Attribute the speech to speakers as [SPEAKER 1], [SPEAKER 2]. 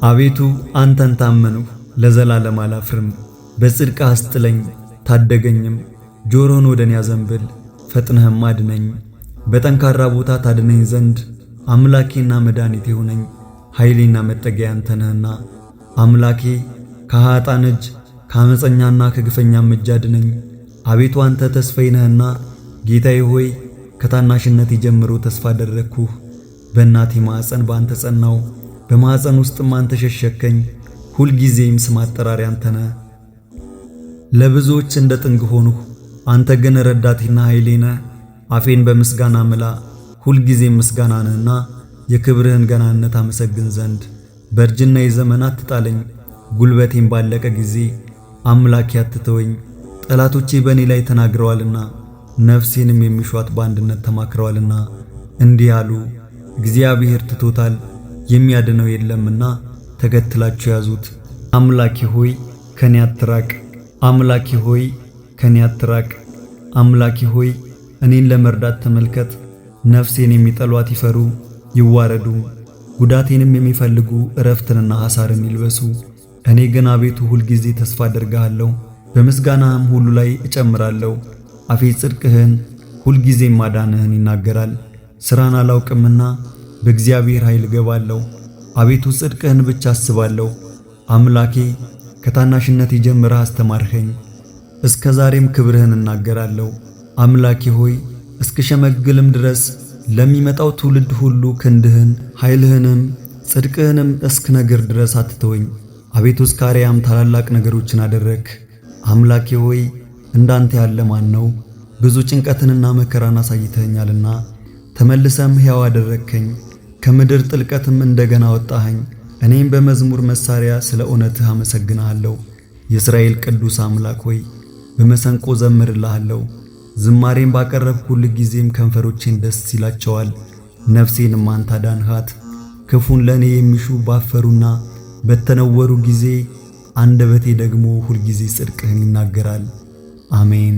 [SPEAKER 1] አቤቱ አንተን ታመንሁ፣ ለዘላለም አላፍርም። በጽድቅ አስጥለኝ ታደገኝም። ጆሮህን ወደ እኔ አዘንብል፣ ፈጥነህም አድነኝ። በጠንካራ ቦታ ታድነኝ ዘንድ አምላኬና መድኃኒቴ ሁነኝ። ኃይሌና መጠጊያ አንተ ነህና። አምላኬ ከኃጥአን እጅ ከዓመፀኛና ከግፈኛም እጅ አድነኝ። አቤቱ አንተ ተስፋዬ ነህና፣ ጌታዬ ሆይ ከታናሽነቴ ጀምሮ ተስፋ አደረግሁህ። በእናቴ ማኅፀን በአንተ ጸናሁ፣ በማኅፀን ውስጥም አንተ ሸሸግኸኝ። ሁልጊዜም ስም አጠራሬ አንተ ነህ። ለብዙዎች እንደ ጥንግ ሆንሁ፣ አንተ ግን ረዳቴና ኃይሌ ነህ። አፌን በምስጋና ምላ፣ ሁልጊዜም ምስጋና ነህና የክብርህን ገናንነት አመሰግን ዘንድ። በእርጅናዬ ዘመን አትጣለኝ፣ ጉልበቴም ባለቀ ጊዜ አምላኬ አትተወኝ። ጠላቶቼ በእኔ ላይ ተናግረዋልና ነፍሴንም የሚሿት በአንድነት ተማክረዋልና፣ እንዲህ አሉ፣ እግዚአብሔር ትቶታል፣ የሚያድነው የለምና ተከትላችሁ ያዙት። አምላኬ ሆይ ከኔ አትራቅ፣ አምላኬ ሆይ ከኔ አትራቅ። አምላኬ ሆይ እኔን ለመርዳት ተመልከት። ነፍሴን የሚጠሏት ይፈሩ ይዋረዱ፣ ጉዳቴንም የሚፈልጉ እረፍትንና ሐሳርን ይልበሱ። እኔ ግን አቤቱ ሁልጊዜ ተስፋ አደርግሃለሁ፣ በምስጋናህም ሁሉ ላይ እጨምራለሁ። አፌ ጽድቅህን ሁልጊዜም ማዳንህን ይናገራል። ሥራን አላውቅምና በእግዚአብሔር ኃይል እገባለሁ። አቤቱ ጽድቅህን ብቻ አስባለሁ። አምላኬ ከታናሽነቴ ጀምረህ አስተማርኸኝ፣ እስከ ዛሬም ክብርህን እናገራለሁ። አምላኬ ሆይ እስክሸመግልም ድረስ ለሚመጣው ትውልድ ሁሉ ክንድህን ኃይልህንም ጽድቅህንም እስክነግር ድረስ አትተወኝ። አቤቱ እስከ አርያም ታላላቅ ነገሮችን አደረግህ። አምላኬ ሆይ እንዳንተ ያለ ማን ነው? ብዙ ጭንቀትንና መከራን አሳይተኸኛልና ተመልሰም ሕያው አደረግከኝ። ከምድር ጥልቀትም እንደገና አወጣኸኝ። እኔም በመዝሙር መሣሪያ ስለ እውነትህ አመሰግንሃለሁ። የእስራኤል ቅዱስ አምላክ ሆይ በመሰንቆ ዘምርልሃለሁ። ዝማሬን ባቀረብሁልህ ጊዜም ከንፈሮቼን ደስ ይላቸዋል። ነፍሴንም አንተ አዳንሃት። ክፉን ለእኔ የሚሹ ባፈሩና በተነወሩ ጊዜ አንደበቴ ደግሞ ሁልጊዜ ጽድቅህን ይናገራል። አሜን።